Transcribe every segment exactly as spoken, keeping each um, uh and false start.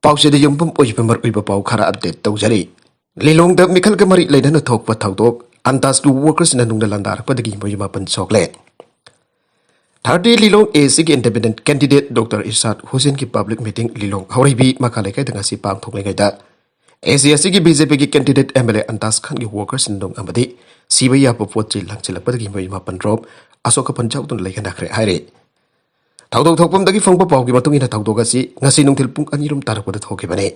ꯄꯥꯎꯆꯦꯗ ꯌꯨꯝꯐꯝ ꯑꯣꯏꯕ ꯃꯔꯨꯑꯣꯏꯕ ꯄꯥꯎ ꯈꯔ ꯑꯞꯗꯦꯠ ꯇꯧꯖꯔꯤ꯫ ꯂꯤꯂꯣꯡꯗ ꯃꯤꯈꯜꯒ ꯃꯔꯤ ꯂꯩꯅꯅ ꯊꯣꯛꯄ ꯊꯧꯗꯣꯛ, ꯑꯟꯗꯥꯁꯀꯤ ꯋꯥꯔꯀꯔꯁꯤꯡꯅ ꯅꯨꯡꯅ ꯂꯥꯟꯗꯥꯔꯛꯄꯗꯒꯤ ꯃꯤꯑꯣꯏ ꯃꯥꯄꯟ ꯁꯣꯛꯂꯦ꯫ ꯊꯥꯔꯇꯤ ꯂꯤꯂꯣꯡ ꯑꯦ ꯁꯤꯒꯤ ꯏꯟꯗꯤꯄꯦꯟꯗꯦꯟꯠ ꯀꯦꯟꯗꯤꯗꯦꯠ ꯗꯣꯛꯇꯔ ꯏꯔꯁꯥꯗ ꯍꯨꯁꯦꯟꯒꯤ ꯄꯕ꯭ꯂꯤꯛ ꯃꯤꯇꯤꯡ ꯂꯤꯂꯣꯡ ꯍꯧꯔꯩꯕꯤ ꯃꯈꯥ ꯂꯩꯀꯥꯏꯗ ꯉꯁꯤ ꯄꯥꯡꯊꯣꯛꯂꯤꯉꯩꯗ, ꯑꯦ ꯁꯤ ꯑꯦꯁ ꯁꯤꯒꯤ ꯕꯤ ꯖꯦ ꯄꯤꯒꯤ ꯀꯦꯟꯗꯤꯗꯦꯠ ꯑꯦꯝ ꯑꯦꯜ ꯑꯦ ꯑꯟꯗꯥꯁ ꯈꯥꯟꯒꯤ ꯋꯥꯔꯀꯔꯁꯤꯡ ꯅꯨꯡ ꯑꯃꯗꯤ ꯁꯤꯕ ꯌꯥꯕ ꯄꯣꯠ ꯆꯩ ꯂꯪꯁꯤꯜꯂꯛꯄꯗꯒꯤ ꯃꯤꯑꯣꯏ ꯃꯥꯄꯟ ꯔꯣꯝ ꯑꯁꯣꯛ ꯑꯄꯟ ꯌꯥꯎꯗꯨꯅ ꯂꯩꯈꯟꯅꯈ꯭ꯔꯦ ꯍꯥꯏꯔꯦ꯫ ꯊꯧꯗꯣꯛ ꯊꯣꯛꯐꯝꯗꯒꯤ ꯐꯪꯕ ꯄꯥꯎꯒꯤ ꯃꯇꯨꯡ ꯏꯟꯅ, ꯊꯧꯗꯣꯛ ꯑꯁꯤ ꯉꯁꯤ ꯅꯨꯡꯊꯤꯜ ꯄꯨꯡ ꯑꯅꯤ ꯔꯣꯝ ꯇꯥꯔꯛꯄꯗ ꯊꯣꯛꯈꯤꯕꯅꯤ꯫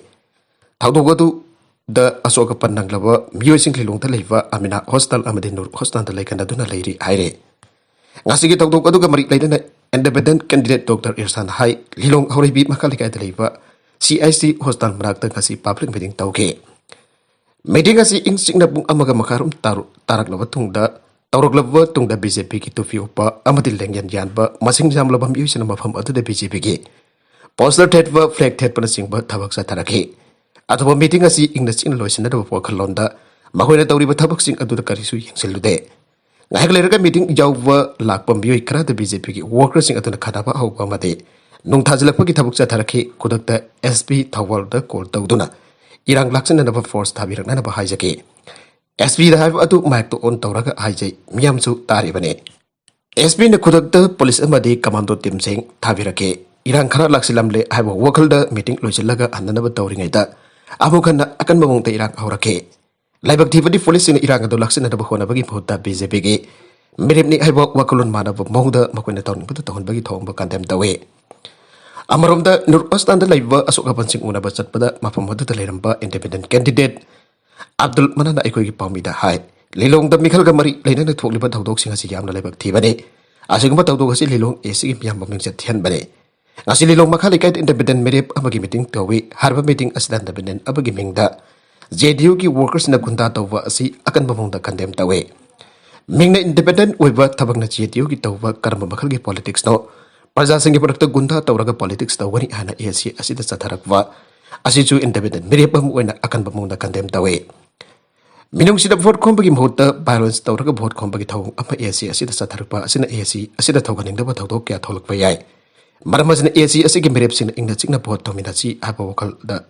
ꯊꯧꯗꯣꯛ ꯑꯗꯨꯗ ꯑꯁꯣꯛ ꯑꯄꯟ ꯅꯪꯂꯕ ꯃꯤꯑꯣꯏꯁꯤꯡ ꯂꯤꯂꯣꯡꯗ ꯂꯩꯕ ꯑꯃꯤꯅꯥ ꯍꯣꯁꯄꯤꯇꯥꯜ ꯑꯃꯗꯤ ꯅꯨꯔ ꯍꯣꯁꯄꯤꯇꯥꯜꯗ ꯂꯩꯈꯟꯅꯗꯨꯅ ꯂꯩꯔꯤ ꯍꯥꯏꯔꯦ꯫ ꯉꯁꯤꯒꯤ ꯊꯧꯗꯣꯛ ꯑꯗꯨꯒ ꯃꯔꯤ ꯂꯩꯅꯅ ꯏꯟꯗꯤꯄꯦꯟꯗꯦꯟꯠ ꯀꯦꯟꯗꯤꯗꯦꯠ ꯗꯣꯛꯇꯔ ꯏꯔꯁꯥꯟ ꯍꯥꯏ ꯂꯤꯂꯣꯡ ꯍꯧꯔꯩꯕꯤ ꯃꯈꯥ ꯂꯩꯀꯥꯏꯗ ꯂꯩꯕ ꯁꯤ ꯑꯥꯏ ꯁꯤ ꯍꯣꯁꯄꯤꯇꯥꯜ ꯃꯅꯥꯛꯇ ꯉꯁꯤ ꯄꯕ꯭ꯂꯤꯛ ꯃꯤꯇꯤꯡ ꯇꯧꯈꯤ꯫ ꯃꯤꯇꯤꯡ ꯑꯁꯤ ꯏꯪ ꯆꯤꯛꯅ ꯄꯨꯡ ꯑꯃꯒ ꯃꯈꯥꯏ ꯔꯣꯝ ꯇꯥꯔꯨ-, ꯇꯥꯔꯛꯂꯕ ꯇꯨꯡꯗ, ꯇꯧꯔꯛꯂꯕ ꯇꯨꯡꯗ ꯕꯤ ꯖꯦ ꯄꯤꯒꯤ ꯇꯨꯄꯤ ꯎꯞꯄ ꯑꯃꯗꯤ ꯂꯦꯡꯌꯦꯟ ꯌꯥꯟꯕ ꯃꯁꯤꯡ ꯌꯥꯝꯂꯕ ꯃꯤꯑꯣꯏꯁꯤꯡꯅ ꯃꯐꯝ ꯑꯗꯨꯗ ꯕꯤ ꯖꯦ ꯄꯤꯒꯤ ꯄꯣꯁꯇꯔ ꯊꯦꯠꯄ, ꯐ꯭ꯂꯦꯒ ꯊꯦꯠꯄꯅꯆꯤꯡꯕ ꯊꯕꯛ ꯆꯠꯊꯔꯛꯈꯤ꯫ ꯑꯗꯨꯕꯨ ꯃꯤꯇꯤꯡ ꯑꯁꯤ ꯏꯪꯅ ꯆꯤꯛꯅ ꯂꯣꯏꯁꯤꯟꯅꯗꯕ ꯋꯥꯈꯜꯂꯣꯟꯗ ꯃꯈꯣꯏꯅ ꯇꯧꯔꯤꯕ ꯊꯕꯛꯁꯤꯡ ꯑꯗꯨꯗ ꯀꯔꯤꯁꯨ ꯌꯦꯡꯁꯤꯜꯂꯨꯗꯦ꯫ ꯉꯥꯏꯍꯥꯛ ꯂꯩꯔꯒ ꯃꯤꯇꯤꯡ ꯌꯥꯎꯕ ꯂꯥꯛꯄ ꯃꯤꯑꯣꯏ ꯈꯔꯗ ꯕꯤ ꯖꯦ ꯄꯤꯒꯤ ꯋꯥꯔꯀꯔꯁꯤꯡ ꯑꯗꯨꯅ ꯈꯠꯅꯕ ꯍꯧꯕ ꯑꯃꯗꯤ ꯅꯨꯡ ꯊꯥꯖꯤꯜꯂꯛꯄꯒꯤ ꯊꯕꯛ ꯆꯠꯊꯔꯛꯈꯤ꯫ ꯈꯨꯗꯛꯇ ꯑꯦꯁ ꯄꯤ ꯊꯧꯕꯥꯜꯗ ꯀꯣꯜ ꯇꯧꯗꯨꯅ ꯏꯔꯥꯡ ꯂꯥꯛꯁꯤꯟꯅꯅꯕ ꯐꯣꯔꯁ ꯊꯥꯕꯤꯔꯛꯅꯅꯕ ꯍꯥꯏꯖꯈꯤ꯫ ꯑꯦꯁ ꯄꯤꯗ ꯍꯥꯏꯕ ꯑꯗꯨ ꯃꯥꯏꯛꯇ ꯑꯣꯟ ꯇꯧꯔꯒ ꯍꯥꯏꯖꯩ, ꯃꯤꯌꯥꯝꯁꯨ ꯇꯥꯔꯤꯕꯅꯤ꯫ ꯑꯦꯁ ꯄꯤꯅ ꯈꯨꯗꯛꯇ ꯄꯨꯂꯤꯁ ꯑꯃꯗꯤ ꯀꯃꯥꯟꯗꯣ ꯇꯤꯝꯁꯤꯡ ꯊꯥꯕꯤꯔꯛꯈꯤ꯫ ꯏꯔꯥꯡ ꯈꯔ ꯂꯥꯛꯁꯤꯜꯂꯝꯂꯦ ꯍꯥꯏꯕ ꯋꯥꯈꯜꯗ ꯃꯤꯇꯤꯡ ꯂꯣꯏꯁꯤꯜꯂꯒ ꯍꯟꯅꯅꯕ ꯇꯧꯔꯤꯉꯩꯗ, ꯑꯃꯨꯛ ꯍꯟꯅ ꯑꯀꯟꯕ ꯃꯑꯣꯡꯗ ꯏꯔꯥꯡ ꯍꯧꯔꯛꯈꯤ꯫ ꯂꯥꯏꯕꯛ ꯊꯤꯕꯗꯤ, ꯄꯨꯂꯤꯁꯁꯤꯡꯅ ꯏꯔꯥꯡ ꯑꯗꯨ ꯂꯥꯛꯁꯤꯟꯅꯗꯕ ꯍꯣꯠꯅꯕꯒꯤ ꯃꯍꯨꯠꯇ ꯕꯤ ꯖꯦ ꯄꯤꯒꯤ ꯃꯤꯔꯦꯞꯅꯤ ꯍꯥꯏꯕ ꯋꯥꯈꯜꯂꯣꯟ ꯃꯥꯟꯅꯕ ꯃꯑꯣꯡꯗ ꯃꯈꯣꯏꯅ ꯇꯧꯅꯤꯡꯕꯗ ꯇꯧꯍꯟꯕꯒꯤ ꯊꯧꯑꯣꯡꯕꯨ ꯀꯟꯗꯦꯝ ꯇꯧꯏ꯫ ꯑꯃꯔꯣꯝꯗ, ꯅꯨꯔ ꯍꯣꯁꯄꯤꯇꯥꯜꯗ ꯂꯩꯕ ꯑꯁꯣꯛ ꯑꯄꯟꯁꯤꯡ ꯎꯅꯕ ꯆꯠꯄꯗ ꯃꯐꯝ ꯑꯗꯨꯗ ꯂꯩꯔꯝꯕ ꯏꯟꯗꯤꯄꯦꯟꯗꯦꯟꯠ ꯀꯦꯟꯗꯤꯗꯦꯠ ꯑꯕꯗꯨꯜ ꯃꯅꯥꯟꯅ ꯑꯩꯈꯣꯏꯒꯤ ꯄꯥꯎꯃꯤꯗ ꯍꯥꯏ, ꯂꯤꯂꯣꯡꯗ ꯃꯤꯈꯜꯒ ꯃꯔꯤ ꯂꯩꯅꯅ ꯊꯣꯛꯂꯤꯕ ꯊꯧꯗꯣꯛꯁꯤꯡ ꯑꯁꯤ ꯌꯥꯝꯅ ꯂꯥꯏꯕꯛ ꯊꯤꯕꯅꯤ꯫ ꯑꯁꯤꯒꯨꯝꯕ ꯊꯧꯗꯣꯛ ꯑꯁꯤ ꯂꯤꯂꯣꯡ ꯑꯦ ꯁꯤꯒꯤ ꯃꯤꯌꯥꯝꯕ ꯃꯤꯡꯆꯠ ꯊꯤꯍꯟꯕꯅꯤ꯫ ꯉꯁꯤ ꯂꯤꯂꯣꯡ ꯃꯈꯥ ꯂꯩꯀꯥꯏꯗ ꯏꯟꯗꯤꯄꯦꯟꯗꯦꯟꯠ ꯃꯤꯔꯦꯞ ꯑꯃꯒꯤ ꯃꯤꯇꯤꯡ ꯇꯧꯏ꯫ ꯍꯥꯏꯔꯤꯕ ꯃꯤꯇꯤꯡ ꯑꯁꯤꯗ ꯏꯟꯗꯤꯄꯦꯟꯗꯦꯟꯠ ꯑꯃꯒꯤ ꯃꯤꯡꯗ ꯖꯦ ꯗꯤ ꯌꯨꯒꯤ ꯋꯥꯔꯀꯔꯁꯤꯡꯅ ꯒꯨꯟꯗꯥ ꯇꯧꯕ ꯑꯁꯤ ꯑꯀꯟꯕ ꯃꯑꯣꯡꯗ ꯀꯟꯗꯦꯝ ꯇꯧꯏ꯫ ꯃꯤꯡꯅ ꯏꯟꯗꯤꯄꯦꯟꯗꯦꯟꯠ ꯑꯣꯏꯕ, ꯊꯕꯛꯅ ꯖꯦ ꯗꯤ ꯌꯨꯒꯤ ꯇꯧꯕ ꯀꯔꯝꯕ ꯃꯈꯜꯒꯤ ꯄꯣꯂꯤꯇꯤꯛꯁꯅꯣ? ꯄ꯭ꯔꯖꯥꯁꯤꯡꯒꯤ ꯃꯔꯛꯇ ꯒꯨꯟꯗꯥ ꯇꯧꯔꯒ ꯄꯣꯂꯤꯇꯤꯛꯁ ꯇꯧꯒꯅꯤ ꯍꯥꯏꯅ ꯑꯦ ꯁꯤ ꯑꯁꯤꯗ ꯆꯠꯊꯔꯛꯄ ꯑꯁꯤꯁꯨ ꯏꯟꯗꯤꯄꯦꯟꯗꯦꯟꯠ ꯃꯤꯔꯦꯞ ꯑꯃ ꯑꯣꯏꯅ ꯑꯀꯟꯕ ꯃꯑꯣꯡꯗ ꯀꯟꯗꯦꯝ ꯇꯧꯏ꯫ ꯃꯤꯅꯨꯡꯁꯤꯗ ꯚꯣꯠ ꯈꯣꯝꯕꯒꯤ ꯃꯍꯨꯠꯇ ꯚꯥꯏꯑꯣꯂꯦꯟꯁ ꯇꯧꯔꯒ ꯚꯣꯠ ꯈꯣꯝꯕꯒꯤ ꯊꯧꯑꯣꯡ ꯑꯃ ꯑꯦ ꯁꯤ ꯑꯁꯤꯗ ꯆꯠꯊꯔꯛꯄ ꯑꯁꯤꯅ ꯑꯦ ꯁꯤ ꯑꯁꯤꯗ ꯊꯧꯒꯠꯅꯤꯡꯗꯕ ꯊꯧꯗꯣꯛ ꯀꯌꯥ ꯊꯣꯛꯂꯛꯄ ꯌꯥꯏ꯫ ꯃꯔꯝ ꯑꯁꯤꯅ ꯑꯦ ꯁꯤ ꯑꯁꯤꯒꯤ ꯃꯤꯔꯦꯞꯁꯤꯡꯅ ꯏꯪꯅ ꯆꯤꯛꯅ ꯚꯣꯠ ꯇꯧꯃꯤꯟꯅꯁꯤ ꯍꯥꯏꯕ ꯋꯥꯈꯜꯗ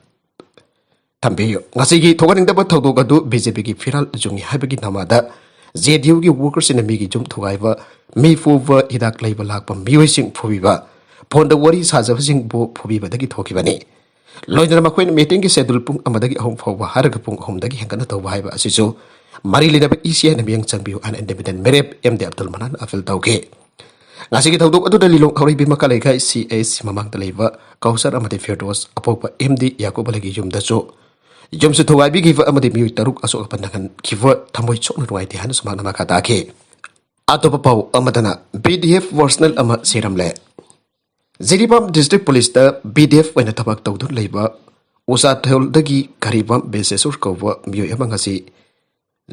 ꯊꯝꯕꯤꯌꯨ꯫ ꯉꯁꯤꯒꯤ ꯊꯣꯛꯍꯟꯅꯤꯡꯗꯕ ꯊꯧꯗꯣꯛ ꯑꯗꯨ ꯕꯤ ꯖꯦ ꯄꯤꯒꯤ ꯐꯤꯔꯥꯜ ꯌꯨꯡꯏ ꯍꯥꯏꯕꯒꯤ ꯅꯃꯥꯗ ꯖꯦ ꯗꯤ ꯌꯨꯒꯤ ꯋꯥꯔꯀꯔꯁꯤꯡꯅ ꯃꯤꯒꯤ ꯌꯨꯝ ꯊꯨꯒꯥꯏꯕ, ꯃꯤ ꯐꯨꯕ, ꯍꯤꯗꯥꯛ ꯂꯩꯕ ꯂꯥꯛꯄ ꯃꯤꯑꯣꯏꯁꯤꯡ ꯐꯨꯕꯤꯕ, ꯐꯣꯟꯗ ꯋꯥꯔꯤ ꯁꯥꯖꯕꯁꯤꯡꯕꯨ ꯐꯨꯕꯤꯕꯗꯒꯤ ꯊꯣꯛꯈꯤꯕꯅꯤ꯫ ꯂꯣꯏꯅꯅ ꯃꯈꯣꯏꯅ ꯃꯤꯇꯤꯡꯒꯤ ꯁꯦꯗꯨꯜ ꯄꯨꯡ ꯑꯃꯗꯒꯤ ꯑꯍꯨꯝ ꯐꯥꯎꯕ ꯍꯥꯏꯔꯒ ꯄꯨꯡ ꯑꯍꯨꯝꯗꯒꯤ ꯍꯦꯟꯒꯠꯅ ꯇꯧꯕ ꯍꯥꯏꯕ ꯑꯁꯤꯁꯨ ꯃꯔꯤ ꯂꯩꯅꯕ ꯏ ꯁꯤ ꯑꯥꯏꯅ ꯃꯤꯠꯌꯦꯡ ꯆꯪꯕꯤꯌꯨ ꯍꯥꯏꯅ ꯏꯟꯗꯤꯄꯦꯟꯗꯦꯟ ꯃꯤꯔꯦꯞ ꯑꯦꯝ ꯗꯤ ꯑꯕꯗꯨꯜ ꯃꯅꯥꯟ ꯑꯄꯤꯜ ꯇꯧꯈꯤ꯫ ꯉꯁꯤꯒꯤ ꯊꯧꯗꯣꯛ ꯑꯗꯨꯗ ꯂꯤꯂꯣꯡ ꯍꯧꯔꯩꯕꯤ ꯃꯈꯥ ꯂꯩꯀꯥꯏ ꯁꯤ ꯑꯦꯁ ꯁꯤ ꯃꯃꯥꯡꯗ ꯂꯩꯕ ꯀꯧꯁꯔ ꯑꯃꯗꯤ ꯐꯤꯔꯗꯣꯁ ꯑꯄꯣꯛꯄ ꯑꯦꯝ ꯗꯤ ꯌꯥꯀꯨꯕ ꯑꯂꯤꯒꯤ ꯌꯨꯝꯗꯁꯨ ꯌꯨꯝꯁꯨ ꯊꯨꯒꯥꯏꯕꯤꯈꯤꯕ ꯑꯃꯗꯤ ꯃꯤꯑꯣꯏ ꯇꯔꯨꯛ ꯑꯁꯣꯛ ꯑꯄꯟ ꯅꯪꯍꯟꯈꯤꯕ ꯊꯃꯣꯏ ꯁꯣꯛꯅ ꯅꯨꯡꯉꯥꯏꯇꯦ ꯍꯥꯏꯅꯁꯨ ꯃꯍꯥꯛꯅ ꯃꯈꯥ ꯇꯥꯈꯤ꯫ ꯑꯇꯣꯞꯄ ꯄꯥꯎ ꯑꯃꯗꯅ ꯕꯤ ꯗꯤ ꯑꯦꯐ ꯄꯔꯁꯅꯦꯜ ꯑꯃ ꯁꯤꯔꯝꯂꯦ꯫ ꯖꯤꯔꯤꯕꯥꯝ ꯗꯤꯁꯇ꯭ꯔꯤꯛ ꯄꯨꯂꯤꯁꯇ ꯕꯤ ꯗꯤ ꯑꯦꯐ ꯑꯣꯏꯅ ꯊꯕꯛ ꯇꯧꯗꯨꯅ ꯂꯩꯕ ꯎꯆꯥꯊꯣꯜꯗꯒꯤ ꯀꯔꯤꯕꯥꯝ ꯕꯤꯁꯦꯁꯣꯔ ꯀꯧꯕ ꯃꯤꯑꯣꯏ ꯑꯃ ꯉꯁꯤ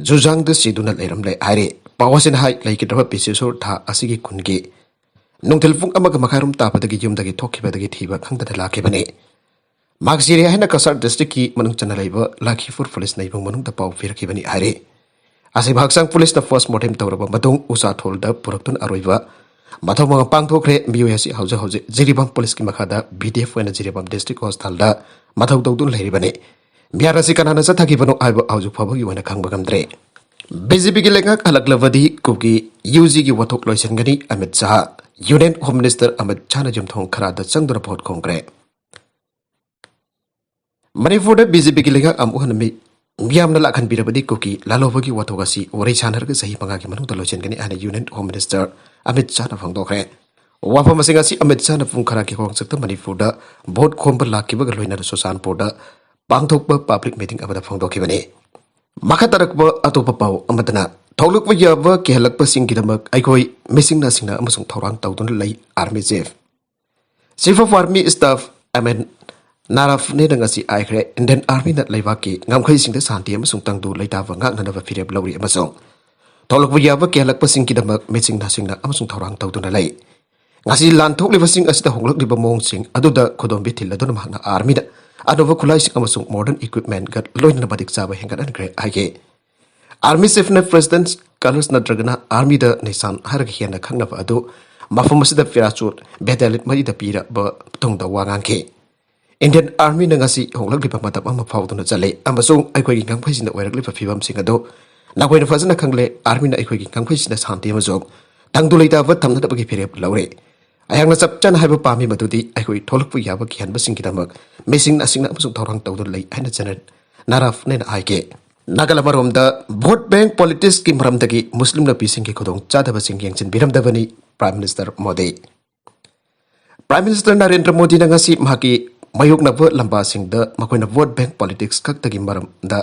ꯖꯨꯖꯥꯡꯗ ꯁꯤꯗꯨꯅ ꯂꯩꯔꯝꯂꯦ ꯍꯥꯏꯔꯤ꯫ ꯄꯥꯎ ꯑꯁꯤꯅ ꯍꯥꯏ, ꯂꯩꯈꯤꯗ꯭ꯔꯕ ꯕꯤꯁꯦꯁꯣꯔ ꯊꯥ ꯑꯁꯤꯒꯤ ꯀꯨꯟꯒꯤ ꯅꯨꯡꯊꯤꯜ ꯄꯨꯡ ꯑꯃꯒ ꯃꯈꯥꯏꯔꯣꯝ ꯇꯥꯕꯗꯒꯤ ꯌꯨꯝꯗꯒꯤ ꯊꯣꯛꯈꯤꯕꯗꯒꯤ ꯊꯤꯕ ꯈꯪꯗꯅ ꯂꯥꯛꯈꯤꯕꯅꯤ꯫ ꯃꯍꯥꯛ ꯁꯤꯔꯦ ꯍꯥꯏꯅ ꯀꯁꯥꯔ ꯗꯤꯁꯇ꯭ꯔꯤꯛꯀꯤ ꯃꯅꯨꯡ ꯆꯟꯅ ꯂꯩꯕ ꯂꯈꯤꯄꯨꯔ ꯄꯨꯂꯤꯁꯅ ꯏꯃꯨꯡ ꯃꯅꯨꯡꯗ ꯄꯥꯎ ꯄꯤꯔꯛꯈꯤꯕꯅꯤ ꯍꯥꯏꯔꯤ꯫ ꯑꯁꯤꯕ ꯍꯛꯆꯥꯡ ꯄꯨꯂꯤꯁꯅ ꯄꯣꯁꯃꯣꯔꯇꯦꯝ ꯇꯧꯔꯕ ꯃꯇꯨꯡ ꯎꯆꯥꯊꯣꯜꯗ ꯄꯨꯔꯛꯇꯨꯅ ꯑꯔꯣꯏꯕ ꯃꯊꯧ ꯃꯉꯝ ꯄꯥꯡꯊꯣꯛꯈ꯭ꯔꯦ꯫ ꯃꯤꯑꯣꯏ ꯑꯁꯤ ꯍꯧꯖꯤꯛ ꯍꯧꯖꯤꯛ ꯖꯤꯔꯤꯕꯥꯝ ꯄꯨꯂꯤꯁꯀꯤ ꯃꯈꯥꯗ ꯕꯤ ꯗꯤ ꯑꯦꯐ ꯑꯣꯏꯅ ꯖꯤꯔꯤꯕꯥꯝ ꯗꯤꯁꯇ꯭ꯔꯤꯛ ꯍꯣꯁꯄꯤꯇꯥꯜꯗ ꯃꯊꯧ ꯇꯧꯗꯨꯅ ꯂꯩꯔꯤꯕꯅꯤ꯫ ꯃꯤꯍꯥꯠ ꯑꯁꯤ ꯀꯅꯥꯅ ꯆꯠꯊꯈꯤꯕꯅꯣ ꯍꯥꯏꯕ ꯍꯧꯖꯤꯛ ꯐꯥꯎꯕꯒꯤ ꯑꯣꯏꯅ ꯈꯪꯕ ꯉꯝꯗ꯭ꯔꯦ꯫ ꯕꯤ ꯖꯦ ꯄꯤꯒꯤ ꯂꯩꯉꯥꯛ ꯍꯜꯂꯛꯂꯕꯗꯤ ꯀꯨꯀꯤ ꯌꯨ ꯖꯤꯒꯤ ꯋꯥꯊꯣꯛ ꯂꯣꯏꯁꯤꯟꯒꯅꯤ Amit Shah. Union home minister Amit ꯁꯥꯍꯅ ꯌꯨꯝꯊꯣꯡ ꯈꯔꯗ ꯆꯪꯗꯨꯅ ꯚꯣꯠ ꯈꯣꯝꯈ꯭ꯔꯦ꯫ ꯃꯅꯤꯄꯨꯔꯗ ꯕꯤ ꯖꯦ ꯄꯤꯒꯤ ꯂꯩꯉꯥꯛ ꯑꯃꯨꯛ ꯍꯟꯅ ꯃꯤ-, ꯃꯤꯌꯥꯝꯅ ꯂꯥꯛꯍꯟꯕꯤꯔꯕꯗꯤ ꯀꯨꯀꯤ ꯂꯥꯜꯍꯧꯕꯒꯤ ꯋꯥꯊꯣꯛ ꯑꯁꯤ ꯋꯥꯔꯤ ꯁꯥꯟꯅꯔꯒ ꯆꯍꯤ ꯃꯉꯥꯒꯤ ꯃꯅꯨꯡꯗ ꯂꯣꯏꯁꯤꯟꯒꯅꯤ ꯍꯥꯏꯅ ꯌꯨꯅꯤꯌꯟ ꯍꯣꯝ ꯃꯤꯅꯤꯁꯇꯔ ꯑꯃꯤꯠ ꯁꯥꯍꯅ ꯐꯣꯡꯗꯣꯛꯈ꯭ꯔꯦ꯫ ꯋꯥꯐꯝ ꯑꯁꯤꯡ ꯑꯁꯤ ꯑꯃꯤꯠ ꯁꯥꯍꯅ ꯄꯨꯡ ꯈꯔꯒꯤ ꯋꯥꯡꯆꯠꯇ ꯃꯅꯤꯄꯨꯔꯗ ꯚꯣꯠ ꯈꯣꯝꯕ ꯂꯥꯛꯈꯤꯕꯒ ꯂꯣꯏꯅꯅ ꯆꯨꯔꯆꯥꯟꯄꯨꯔꯗ ꯄꯥꯡꯊꯣꯛꯄ ꯄꯕ꯭ꯂꯤꯛ ꯃꯤꯇꯤꯡ ꯑꯃꯗ ꯐꯣꯡꯗꯣꯛꯈꯤꯕꯅꯤ꯫ ꯃꯈꯥ ꯇꯥꯔꯛꯄ ꯑꯇꯣꯞꯄ ꯄꯥꯎ ꯑꯃꯗꯅ ꯊꯣꯛꯂꯛꯄ ꯌꯥꯕ ꯀꯤꯍꯜꯂꯛꯄꯁꯤꯡꯒꯤꯗꯃꯛ ꯑꯩꯈꯣꯏ ꯃꯤꯁꯤꯡꯅꯥꯁꯤꯡꯅ ꯑꯃꯁꯨꯡ ꯊꯧꯔꯥꯡ ꯇꯧꯗꯨꯅ ꯂꯩ, army chief. Chief of army staff M N ꯅꯥꯔꯥꯐꯅꯦꯅ ꯉꯁꯤ ꯍꯥꯏꯈ꯭ꯔꯦ, ꯏꯟꯗꯤꯌꯟ ꯑꯥꯔꯃꯤꯅ ꯂꯩꯕꯥꯛꯀꯤ ꯉꯝꯈꯩꯁꯤꯡꯗ ꯁꯥꯟꯇꯤ ꯑꯃꯁꯨꯡ ꯇꯪꯗꯨ ꯂꯩꯇꯥꯕ ꯉꯥꯛꯅꯅꯕ ꯐꯤꯔꯦꯞ ꯂꯧꯔꯤ ꯑꯃꯁꯨꯡ ꯊꯣꯛꯂꯛꯄ ꯌꯥꯕ ꯀꯤꯍꯜꯂꯛꯄꯁꯤꯡꯒꯤꯗꯃꯛ ꯃꯤꯁꯤꯡꯅꯥꯁꯤꯡꯅ ꯑꯃꯁꯨꯡ ꯊꯧꯔꯥꯡ ꯇꯧꯗꯨꯅ ꯂꯩ꯫ ꯉꯁꯤ ꯂꯥꯟ ꯊꯣꯛꯂꯤꯕꯁꯤꯡ ꯑꯁꯤꯗ ꯍꯣꯡꯂꯛꯂꯤꯕ ꯃꯑꯣꯡꯁꯤꯡ ꯑꯗꯨꯗ ꯈꯨꯗꯣꯝꯕꯤ ꯊꯤꯜꯂꯗꯨꯅ ꯃꯍꯥꯛꯅ ꯑꯥꯔꯃꯤꯗ ꯑꯅꯧꯕ ꯈꯨꯠꯂꯥꯏꯁꯤꯡ ꯑꯃꯁꯨꯡ ꯃꯣꯗꯔꯟ ꯏꯀ꯭ꯋꯤꯞꯃꯦꯟꯒ ꯂꯣꯏꯅꯅ ꯃꯇꯤꯛ ꯆꯥꯕ ꯍꯦꯟꯒꯠꯍꯟꯈ꯭ꯔꯦ ꯍꯥꯏꯈꯤ꯫ ꯑꯥꯔꯃꯤ ꯆꯤꯐꯅ ꯄ꯭ꯔꯦꯁꯤꯗꯦꯟꯠ ꯀꯂꯔꯁ ꯅꯠꯇ꯭ꯔꯒꯅ ꯑꯥꯔꯃꯤꯗ ꯅꯤꯁꯥꯟ ꯍꯥꯏꯔꯒ ꯍꯦꯟꯅ ꯈꯪꯅꯕ ꯑꯗꯨ ꯃꯐꯝ ꯑꯁꯤꯗ ꯄꯦꯔꯥꯆꯨꯠ ꯕꯦꯇꯥꯂꯤꯌꯟ ꯃꯔꯤꯗ ꯄꯤꯔꯕ ꯃꯇꯨꯡꯗ ꯋꯥ ꯉꯥꯡꯈꯤ꯫ Indian Armyꯅ ꯉꯁꯤ ꯍꯣꯡꯂꯛꯂꯤꯕ ꯃꯇꯝ ꯑꯃ ꯐꯥꯎꯗꯨꯅ ꯆꯠꯂꯤ ꯑꯃꯁꯨꯡ ꯑꯩꯈꯣꯏꯒꯤ ꯉꯝꯈꯩꯁꯤꯡꯗ ꯑꯣꯏꯔꯛꯂꯤꯕ ꯐꯤꯕꯝꯁꯤꯡ ꯑꯗꯨ ꯅꯈꯣꯏꯅ ꯐꯖꯅ ꯈꯪꯂꯦ꯫ Armyꯅ ꯑꯩꯈꯣꯏꯒꯤ ꯉꯝꯈꯩꯁꯤꯡꯗ ꯁꯥꯟꯇꯤ ꯑꯃꯁꯨꯡ ꯇꯪꯗꯨ ꯂꯩꯇꯥꯕ ꯊꯝꯅꯅꯕꯒꯤ ꯐꯤꯔꯦꯞ ꯂꯧꯔꯦ꯫ ꯑꯩꯍꯥꯛꯅ ꯆꯞ ꯆꯥꯅ ꯍꯥꯏꯕ ꯄꯥꯝꯃꯤ ꯃꯗꯨꯗꯤ ꯑꯩꯈꯣꯏ ꯊꯣꯛꯂꯛꯄ ꯌꯥꯕ ꯀꯤꯍꯟꯕꯁꯤꯡꯒꯤꯗꯃꯛ ꯃꯤꯁꯤꯡ ꯅꯥꯁꯤꯡꯅ ꯑꯃꯁꯨꯡ ꯊꯧꯔꯥꯡ ꯇꯧꯗꯨꯅ ꯂꯩ ꯍꯥꯏꯅ ꯖꯦꯅꯔꯦꯜ ꯅꯥꯔꯥꯐꯅꯦꯅ ꯍꯥꯏꯈꯤ꯫ ꯅꯥꯒꯥꯂꯥꯟ ꯑꯃꯔꯣꯝꯗ, vote bank politicsꯀꯤ ꯃꯔꯝꯗꯒꯤ ꯃꯨꯁꯂꯤꯝ ꯅꯨꯄꯤꯁꯤꯡꯒꯤ ꯈꯨꯗꯣꯡꯆꯥꯗꯕꯁꯤꯡ ꯌꯦꯡꯁꯤꯟꯕꯤꯔꯝꯗꯕꯅꯤ Prime Minister Modi. Prime Minister Narendra ꯃꯣꯗꯤꯅ ꯉꯁꯤ ꯃꯍꯥꯛꯀꯤ ꯃꯥꯌꯣꯛꯅꯕ ꯂꯝꯕꯥꯁꯤꯡꯗ ꯃꯈꯣꯏꯅ vote bank politics ꯈꯛꯇꯒꯤ ꯃꯔꯝꯗ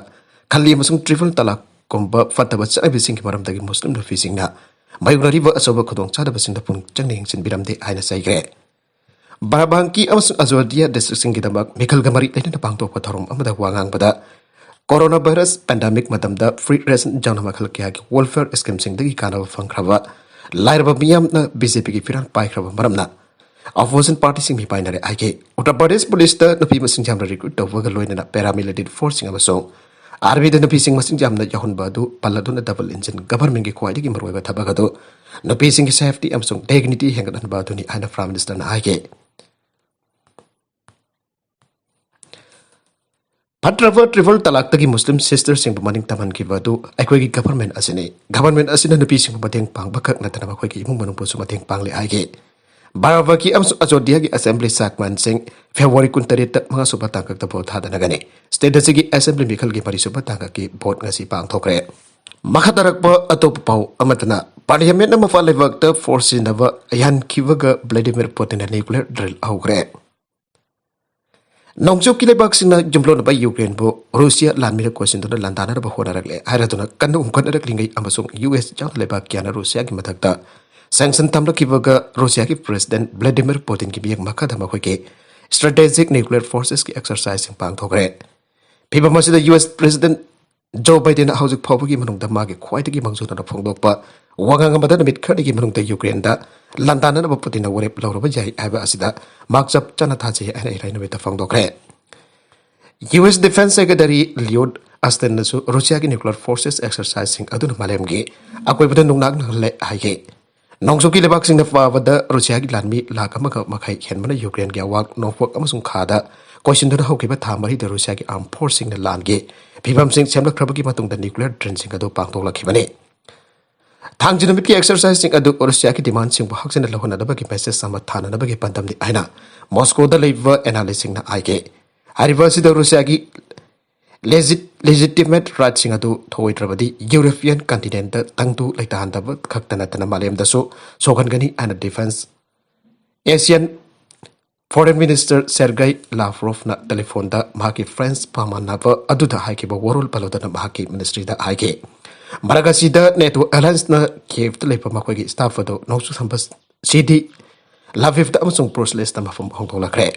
ꯈꯜꯂꯤ ꯑꯃꯁꯨꯡ triple talaqꯀꯨꯝꯕ ꯐꯠꯇꯕ ꯆꯠꯅꯕꯤꯁꯤꯡꯒꯤ ꯃꯔꯝꯗꯒꯤ ꯃꯨꯁꯂꯤꯝ ꯅꯨꯄꯤꯁꯤꯡꯅ ꯃꯥꯌꯣꯛꯅꯔꯤꯕ ꯑꯆꯧꯕ ꯈꯨꯗꯣꯡꯆꯥꯗꯕꯁꯤꯡꯗ ꯄꯨꯛꯅꯤꯡ ꯆꯪꯅ ꯌꯦꯡꯁꯤꯟꯕꯤꯔꯝꯗꯦ ꯍꯥꯏꯅ ꯆꯩꯈ꯭ꯔꯦ꯫ ꯕꯥꯔꯥꯕꯥꯡꯀꯤ ꯑꯃꯁꯨꯡ ꯑꯖꯣꯗꯤꯌꯥ districtꯁꯤꯡꯒꯤꯗꯃꯛ ꯃꯤꯈꯜꯒ ꯃꯔꯤ ꯂꯩꯅꯅ ꯄꯥꯡꯊꯣꯛꯄ ꯊꯧꯔꯝ ꯑꯃꯗ ꯋꯥ ꯉꯥꯡꯕꯗ, coronavirus pandemic ꯃꯇꯝꯗ free ration ꯌꯥꯎꯅ ꯃꯈꯜ ꯀꯌꯥꯒꯤ welfare schemeꯁꯤꯡꯗꯒꯤ ꯀꯥꯟꯅꯕ ꯐꯪꯈ꯭ꯔꯕ ꯂꯥꯏꯔꯕ ꯃꯤꯌꯥꯝꯅ BJPꯒꯤ ꯐꯤꯔꯥꯜ ꯄꯥꯏꯈ꯭ꯔꯕ ꯃꯔꯝꯅ opposition partyꯁꯤꯡ ꯃꯤꯄꯥꯏꯅꯔꯦ ꯍꯥꯏꯈꯤ꯫ ꯎꯠꯇꯔ ꯄ꯭ꯔꯗꯦꯁ ꯄꯨꯂꯤꯁꯇ ꯅꯨꯄꯤ ꯃꯁꯤꯡ ꯌꯥꯝꯅ recruit ꯇꯧꯕꯒ ꯂꯣꯏꯅꯅ paramilitary forceꯁꯤꯡ ꯑꯃꯁꯨꯡ Armyꯗ ꯅꯨꯄꯤꯁꯤꯡ ꯃꯁꯤꯡ ꯌꯥꯝꯅ ꯌꯥꯎꯍꯟꯕ ꯑꯗꯨ ꯄꯜꯂꯗꯨꯅ double engine governmentꯀꯤ ꯈ꯭ꯋꯥꯏꯗꯒꯤ ꯃꯔꯨꯑꯣꯏꯕ ꯊꯕꯛ ꯑꯗꯨ ꯅꯨꯄꯤꯁꯤꯡꯒꯤ safety ꯑꯃꯁꯨꯡ dignity ꯍꯦꯟꯒꯠꯍꯟꯕ ꯑꯗꯨꯅꯤ ꯍꯥꯏꯅ Prime Ministerꯅ ꯍꯥꯏꯈꯤ꯫ ꯐꯠꯇ꯭ꯔꯕ triple talaqꯇꯒꯤ ꯃꯨꯁꯂꯤꯝ sisterꯁꯤꯡꯕꯨ ꯃꯅꯤꯡ ꯇꯝꯍꯟꯈꯤꯕ ꯑꯗꯨ ꯑꯩꯈꯣꯏꯒꯤ government ꯑꯁꯤꯅꯤ꯫ Government ꯑꯁꯤꯅ ꯅꯨꯄꯤꯁꯤꯡꯕꯨ ꯃꯇꯦꯡ ꯄꯥꯡꯕ ꯈꯛ ꯅꯠꯇꯅ ꯃꯈꯣꯏꯒꯤ ꯏꯃꯨꯡ ꯃꯅꯨꯡꯕꯨꯁꯨ ꯃꯇꯦꯡ ꯄꯥꯡꯂꯦ ꯍꯥꯏꯈꯤ꯫ ꯕꯥꯔꯥꯕꯥꯀꯤ ꯑꯃꯁꯨꯡ ꯑꯖꯣꯗꯤꯌꯥꯒꯤ assembly ꯆꯦꯌꯔꯃꯦꯟꯁꯤꯡ February ꯀꯨꯟꯇꯔꯦꯠꯇ ꯃꯉꯥꯁꯨꯕ ꯇꯥꯡꯀꯛꯇ vote ꯊꯥꯗꯅꯒꯅꯤ꯫ State ꯑꯁꯤꯒꯤ assembly ꯃꯤꯈꯜꯒꯤ ꯃꯔꯤꯁꯨꯕ ꯇꯥꯡꯀꯛꯀꯤ vote ꯉꯁꯤ ꯄꯥꯡꯊꯣꯛꯈ꯭ꯔꯦ꯫ ꯃꯈꯥ ꯇꯥꯔꯛꯄ ꯑꯇꯣꯞꯄ ꯄꯥꯎ ꯑꯃꯗꯅ, parliamentꯅ ꯃꯄꯥꯟ ꯂꯩꯕꯥꯛꯇ force ꯁꯤꯖꯤꯟꯅꯕ ꯌꯥꯍꯟꯈꯤꯕꯒ Vladimir Putinꯅ nuclear drill ꯍꯧꯈ꯭ꯔꯦ꯫ ꯅꯣꯡꯆꯨꯞꯀꯤ ꯂꯩꯕꯥꯛꯁꯤꯡꯅ ꯌꯨꯝꯂꯣꯟꯅꯕ ꯌꯨꯀ꯭ꯔꯦꯟꯕꯨ ꯔꯨꯁꯤꯌꯥ ꯂꯥꯟꯃꯤꯅ ꯀꯣꯏꯁꯤꯟꯗꯨꯅ ꯂꯥꯟꯗꯥꯅꯅꯕ ꯍꯣꯠꯅꯔꯛꯂꯦ ꯍꯥꯏꯔꯗꯨꯅ ꯀꯟꯅ ꯎꯪꯈꯠꯅꯔꯛꯂꯤꯉꯩ ꯑꯃꯁꯨꯡ US ꯌꯥꯎꯅ ꯂꯩꯕꯥꯛ ꯀꯌꯥꯅ ꯔꯨꯁꯤꯌꯥꯒꯤ ꯃꯊꯛꯇ sanction ꯊꯝꯂꯛꯈꯤꯕꯒ ꯔꯨꯁꯤꯌꯥꯒꯤ President Vladimir Putinꯒꯤ ꯃꯤꯠꯌꯦꯡ ꯃꯈꯥꯗ ꯃꯈꯣꯏꯒꯤ strategic nuclear forcesꯀꯤ exerciseꯁꯤꯡ ꯄꯥꯡꯊꯣꯛꯈ꯭ꯔꯦ꯫ ꯐꯤꯚꯝ ꯑꯁꯤꯗ US President Joe Bidenꯅ ꯍꯧꯖꯤꯛ ꯐꯥꯎꯕꯒꯤ ꯃꯅꯨꯡꯗ ꯃꯥꯒꯤ ꯈ꯭ꯋꯥꯏꯗꯒꯤ ꯃꯥꯡꯖꯧꯅꯅ ꯐꯣꯡꯗꯣꯛꯄ ꯋꯥꯉꯥꯡ ꯑꯃꯗ ꯅꯨꯃꯤꯠ ꯈꯔꯅꯤꯒꯤ ꯃꯅꯨꯡꯗ ꯌꯨꯀ꯭ꯔꯦꯟꯗ ꯂꯥꯟꯗꯥꯅꯅꯕ ꯄꯨꯇꯤꯟꯅ ꯋꯥꯔꯦꯞ ꯂꯧꯔꯕ ꯌꯥꯏ ꯍꯥꯏꯕ ꯑꯁꯤꯗ ꯃꯍꯥꯛ ꯆꯞ ꯆꯥꯅ ꯊꯥꯖꯩ ꯍꯥꯏꯅ ꯏꯔꯥꯏ ꯅꯨꯃꯤꯠꯇ ꯐꯣꯡꯗꯣꯛꯈ꯭ꯔꯦ꯫ US Defense Secretary Lloyd Austinꯅꯁꯨ ꯔꯨꯁꯤꯌꯥꯒꯤ nuclear forces exerciseꯁꯤꯡ ꯑꯗꯨꯅ ꯃꯥꯂꯦꯝꯒꯤ ꯑꯀꯣꯏꯕꯗ ꯅꯨꯡꯅꯥꯡ ꯅꯥꯍꯜꯂꯦ ꯍꯥꯏꯈꯤ꯫ ꯅꯣꯡꯆꯨꯞꯀꯤ ꯂꯩꯕꯥꯛꯁꯤꯡꯅ ꯄꯥꯕꯗ ꯔꯨꯁꯤꯌꯥꯒꯤ ꯂꯥꯟꯃꯤ ꯂꯥꯈ ꯑꯃꯒ ꯃꯈꯥꯏ ꯍꯦꯟꯕꯅ ꯌꯨꯀ꯭ꯔꯦꯟꯒꯤ ꯑꯋꯥꯡ ꯅꯣꯡꯄꯣꯛ ꯑꯃꯁꯨꯡ ꯈꯥꯗ ꯀꯣꯏꯁꯤꯟꯗꯨꯅ ꯍꯧꯈꯤꯕ ꯊꯥ ꯃꯔꯤꯗ ꯔꯨꯁꯤꯌꯥꯒꯤ armed forceꯁꯤꯡꯅ ꯂꯥꯟꯒꯤ ꯐꯤꯕꯝꯁꯤꯡ ꯁꯦꯝꯂꯛꯈ꯭ꯔꯕꯒꯤ ꯃꯇꯨꯡꯗ nuclear drillꯁꯤꯡ ꯑꯗꯨ ꯄꯥꯡꯊꯣꯛꯂꯛꯈꯤꯕꯅꯤ꯫ ꯊꯥꯡꯖ ꯅꯨꯃꯤꯠꯀꯤ exerciseꯁꯤꯡ ꯑꯗꯨ ꯔꯨꯁꯤꯌꯥꯒꯤ demandꯁꯤꯡꯕꯨ ꯍꯛꯆꯤꯟꯅ ꯂꯧꯍꯟꯅꯕꯒꯤ message ꯑꯃ ꯊꯥꯅꯅꯕꯒꯤ ꯄꯥꯟꯗꯝꯅꯤ ꯍꯥꯏꯅ ꯃꯣꯁꯀꯣꯗ ꯂꯩꯕ analystꯁꯤꯡꯅ ꯍꯥꯏꯈꯤ꯫ ꯍꯥꯏꯔꯤꯕ ꯑꯁꯤꯗ ꯔꯨꯁꯤꯌꯥꯒꯤ legit-, legitimate rightꯁꯤꯡ ꯑꯗꯨ ꯊꯧꯑꯣꯏꯗ꯭ꯔꯕꯗꯤ European continentꯇ ꯇꯪꯗꯨ ꯂꯩꯇꯥꯍꯟꯗꯕ ꯈꯛꯇ ꯅꯠꯇꯅ ꯃꯥꯂꯦꯝꯗꯁꯨ ꯁꯣꯛꯍꯟꯒꯅꯤ ꯍꯥꯏꯅ defence Asian Foreign Minister Sergei Lavrovꯅ telephone ꯗ ꯃꯍꯥꯛꯀꯤ French ꯄꯥꯃꯥꯟꯅꯕ ꯑꯗꯨꯗ ꯍꯥꯏꯈꯤꯕ ꯋꯥꯔꯣꯜ ꯄꯜꯂꯨꯗꯅ ꯃꯍꯥꯛꯀꯤ ministryꯗ ꯍꯥꯏꯈꯤ꯫ ꯃꯔꯛ ꯑꯁꯤꯗ NATO allianceꯅ Kievꯇ ꯂꯩꯕ ꯃꯈꯣꯏꯒꯤ staff ꯑꯗꯨ ꯅꯣꯡꯆꯨꯞ ꯊꯪꯕ city Lvivꯗ ꯑꯃꯁꯨꯡ Brusselsꯇ ꯃꯐꯝ ꯍꯣꯡꯗꯣꯛꯂꯛꯈ꯭ꯔꯦ꯫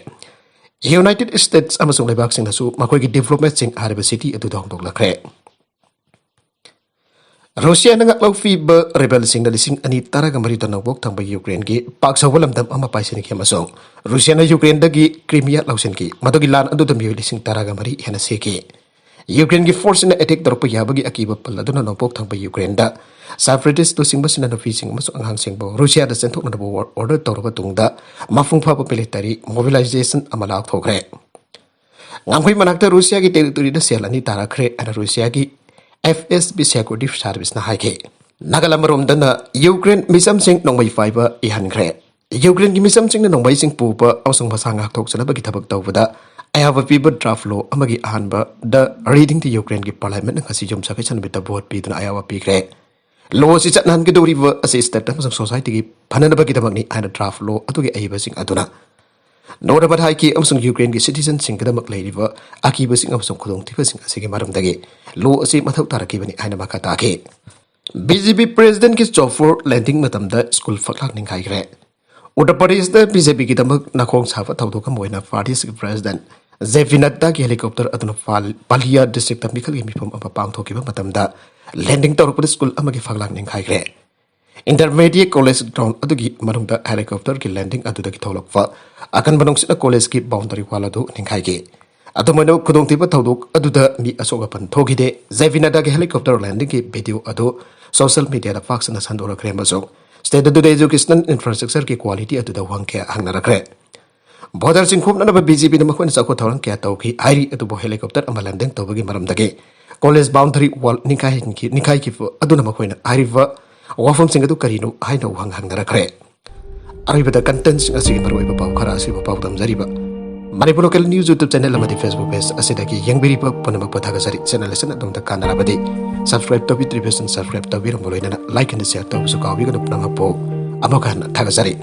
United States ꯑꯃꯁꯨꯡ ꯂꯩꯕꯥꯛꯁꯤꯡꯅꯁꯨ ꯃꯈꯣꯏꯒꯤ diplomatꯁꯤꯡ ꯍꯥꯏꯔꯤꯕ city ꯑꯗꯨꯗ ꯍꯣꯡꯗꯣꯛꯂꯛꯈ꯭ꯔꯦ꯫ ꯔꯨꯁꯤꯌꯥꯅ ꯉꯥꯛꯂꯧ ꯄꯤꯕ rebelꯁꯤꯡꯅ ꯂꯤꯁꯤꯡ ꯑꯅꯤ ꯇꯔꯥꯒ ꯃꯔꯤꯗ ꯅꯣꯡꯄꯣꯛ ꯊꯪꯕ ꯌꯨꯀ꯭ꯔꯦꯟꯒꯤ ꯄꯥꯛ ꯆꯥꯎꯕ ꯂꯝꯗꯝ ꯑꯃ ꯄꯥꯏꯁꯤꯟꯈꯤ ꯑꯃꯁꯨꯡ ꯔꯨꯁꯤꯌꯥꯅ ꯌꯨꯀ꯭ꯔꯦꯟꯗꯒꯤ ꯀ꯭ꯔꯤꯃꯤꯌꯥ ꯂꯧꯁꯤꯟꯈꯤ꯫ ꯃꯗꯨꯒꯤ ꯂꯥꯟ ꯑꯗꯨꯗ ꯃꯤꯑꯣꯏ ꯂꯤꯁꯤꯡ ꯇꯔꯥꯒ ꯃꯔꯤ ꯍꯦꯟꯅ ꯁꯤꯈꯤ꯫ ꯌꯨꯀ꯭ꯔꯦꯟꯒꯤ forceꯁꯤꯡꯅ attack ꯇꯧꯔꯛꯄ ꯌꯥꯕꯒꯤ ꯑꯀꯤꯕ ꯄꯜꯂꯗꯨꯅ ꯅꯣꯡꯄꯣꯛ ꯊꯪꯕ ꯌꯨꯀ꯭ꯔꯦꯟꯗ separatist ꯂꯨꯆꯤꯡꯕꯁꯤꯡꯅ ꯅꯨꯄꯤꯁꯤꯡ ꯑꯃꯁꯨꯡ ꯑꯉꯥꯡꯁꯤꯡꯕꯨ ꯔꯨꯁꯤꯌꯥꯗ ꯆꯦꯟꯊꯣꯛꯅꯅꯕ war order ꯇꯧꯔꯕ ꯇꯨꯡꯗ ꯃꯄꯨꯡ ꯐꯥꯕ military mobilization ꯑꯃ ꯂꯥꯎꯊꯣꯛꯈ꯭ꯔꯦ꯫ ꯉꯝꯈꯩ ꯃꯅꯥꯛꯇ ꯔꯨꯁꯤꯌꯥꯒꯤ territoryꯗ cell ꯑꯅꯤ ꯇꯥꯔꯛꯈ꯭ꯔꯦ ꯍꯥꯏꯅ ꯔꯨꯁꯤꯌꯥꯒꯤ F S B security serviceꯅ ꯍꯥꯏꯈꯤ꯫ ꯅꯥꯒꯥꯂꯥꯟ ꯃꯔꯣꯝꯗꯅ ꯌꯨꯀ꯭ꯔꯦꯟ ꯃꯤꯆꯝꯁꯤꯡ ꯅꯣꯡꯃꯩ ꯄꯥꯏꯕ ꯏꯍꯟꯈ꯭ꯔꯦ꯫ ꯌꯨꯀ꯭ꯔꯦꯟꯒꯤ ꯃꯤꯆꯝꯁꯤꯡꯅ ꯅꯣꯡꯃꯩꯁꯤꯡ ꯄꯨꯕ ꯑꯃꯁꯨꯡ ꯃꯁꯥ ꯉꯥꯛꯊꯣꯛꯆꯅꯕꯒꯤ ꯊꯕꯛ ꯇꯧꯕꯗ ꯑꯌꯥꯕ ꯄꯤꯕ draft law ꯑꯃꯒꯤ ꯑꯍꯥꯟꯕꯗ readingꯗꯤ ꯌꯨꯀ꯭ꯔꯦꯟꯒꯤ parliamentꯅ ꯉꯁꯤ ꯌꯨꯝꯁꯀꯩꯁ ꯅꯨꯃꯤꯠꯇ vote ꯄꯤꯗꯨꯅ ꯑꯌꯥꯕ ꯄꯤꯈ꯭ꯔꯦ꯫ Law ꯑꯁꯤ ꯆꯠꯅꯍꯟꯒꯗꯧꯔꯤꯕ ꯑꯁꯤ state ꯑꯃꯁꯨꯡ societyꯒꯤ ꯐꯅꯅꯕꯒꯤꯗꯃꯛꯅꯤ ꯍꯥꯏꯅ draft law ꯑꯗꯨꯒꯤ ꯑꯏꯕꯁꯤꯡ ꯑꯗꯨꯅ ꯅꯣꯔꯕꯠ ꯍꯥꯏꯈꯤ ꯑꯃꯁꯨꯡ ꯌꯨꯀ꯭ꯔꯦꯟꯒꯤ citizenꯁꯤꯡꯒꯤꯗꯃꯛ ꯂꯩꯔꯤꯕ ꯑꯀꯤꯕꯁꯤꯡ ꯑꯃꯁꯨꯡ ꯈꯨꯗꯣꯡꯊꯤꯕꯁꯤꯡ ꯑꯁꯤꯒꯤ ꯃꯔꯝꯗꯒꯤ law ꯑꯁꯤ ꯃꯊꯧ ꯇꯥꯔꯛꯈꯤꯕꯅꯤ ꯍꯥꯏꯅ ꯃꯈꯥ ꯇꯥꯈꯤ꯫ B J P presidentꯀꯤ chauffeur landing ꯃꯇꯝꯗ school ꯐꯛꯂꯥꯡ ꯅꯤꯡꯈꯥꯏꯈ꯭ꯔꯦ꯫ ꯎꯠꯇꯔ ꯄ꯭ꯔꯗꯦꯁꯇ B J Pꯒꯤꯗꯃꯛ ꯅꯥꯈꯣꯡ ꯁꯥꯕ ꯊꯧꯗꯣꯛ ꯑꯃ ꯑꯣꯏꯅ partyꯁꯤꯒꯤ president J P Naddaꯒꯤ helicopter ꯑꯗꯨꯅ ꯄꯥꯜ-, ꯄꯥꯂꯤꯌꯥ districtꯇ ꯃꯤꯈꯜꯒꯤ ꯃꯤꯐꯝ ꯑꯃ ꯄꯥꯡꯊꯣꯛꯈꯤꯕ ꯃꯇꯝꯗ landing ꯇꯧꯔꯛꯄꯗ school ꯑꯃꯒꯤ ꯐꯛꯂꯥꯡ ꯅꯤꯡꯈꯥꯏꯈ꯭ꯔꯦ꯫ Intermediate college ground ꯑꯗꯨꯒꯤ ꯃꯅꯨꯡꯗ helicopterꯒꯤ landing ꯑꯗꯨꯗꯒꯤ ꯊꯣꯛꯂꯛꯄ ꯑꯀꯟꯕ ꯅꯨꯡꯁꯤꯠꯅ collegeꯀꯤ boundary wall ꯑꯗꯨ ꯅꯤꯡꯈꯥꯏꯈꯤ꯫ ꯑꯗꯨꯝ ꯑꯣꯏꯅꯃꯛ, ꯈꯨꯗꯣꯡꯊꯤꯕ ꯊꯧꯗꯣꯛ ꯑꯗꯨꯗ ꯃꯤ ꯑꯁꯣꯛ ꯑꯄꯟ ꯊꯣꯛꯈꯤꯗꯦ꯫ J P Naddaꯒꯤ helicopter landingꯒꯤ video ꯑꯗꯨ social mediaꯗ ꯄꯥꯛ ꯁꯟꯅ ꯁꯟꯗꯣꯔꯛꯈ꯭ꯔꯦ ꯑꯃꯁꯨꯡ State ꯑꯗꯨꯗ educational infrastructureꯒꯤ quality ꯑꯗꯨꯗ ꯋꯥꯍꯪ ꯀꯌꯥ ꯍꯪꯅꯔꯛꯈ꯭ꯔꯦ꯫ Borderꯁꯤꯡ ꯈꯣꯝꯅꯅꯕ BJPꯅ ꯃꯈꯣꯏꯅ ꯆꯥꯎꯈꯠ ꯊꯧꯔꯥꯡ ꯀꯌꯥ ꯇꯧꯈꯤ ꯍꯥꯏꯔꯤ, ꯑꯗꯨꯕꯨ helicopter ꯑꯃ landing ꯇꯧꯕꯒꯤ ꯃꯔꯝꯗꯒꯤ college boundary wall ꯅꯤꯡꯈꯥꯏꯍꯟꯈꯤ-, ꯅꯤꯡꯈꯥꯏꯈꯤꯕ ꯑꯗꯨꯅ ꯃꯈꯣꯏꯅ ꯍꯥꯏꯔꯤꯕ ꯋꯥꯐꯝꯁꯤꯡ ꯑꯗꯨ ꯀꯔꯤꯅꯣ ꯍꯥꯏꯅ ꯋꯥꯍꯪ ꯍꯪꯅꯔꯛꯈ꯭ꯔꯦ꯫ ꯑꯔꯣꯏꯕꯗ contentꯁꯤꯡ ꯑꯁꯤꯒꯤ ꯃꯔꯨꯑꯣꯏꯕ ꯄꯥꯎ ꯈꯔ ꯑꯁꯤꯕꯨ ꯄꯥꯎ ꯇꯝꯖꯔꯤꯕ Manipur Local News YouTube channel ꯑꯃꯗꯤ Facebook page ꯑꯁꯤꯗꯒꯤ ꯌꯦꯡꯕꯤꯔꯤꯕ ꯄꯨꯝꯅꯃꯛꯄꯨ ꯊꯥꯒꯠꯆꯔꯤ꯫ Channel ꯑꯁꯤꯅ ꯑꯗꯣꯝꯗ ꯀꯥꯟꯅꯔꯕꯗꯤ subscribe ꯇꯧꯕꯤꯗ꯭ꯔꯤꯕꯁꯤꯡ subscribe ꯇꯧꯕꯤꯔꯝꯕ ꯂꯣꯏꯅꯅ like and share ꯇꯧꯕꯁꯨ ꯀꯥꯎꯕꯤꯒꯅꯨ꯫ ꯄꯨꯝꯅꯃꯛꯄꯨ ꯑꯃꯨꯛ ꯍꯟꯅ ꯊꯥꯒꯠꯆꯔꯤ꯫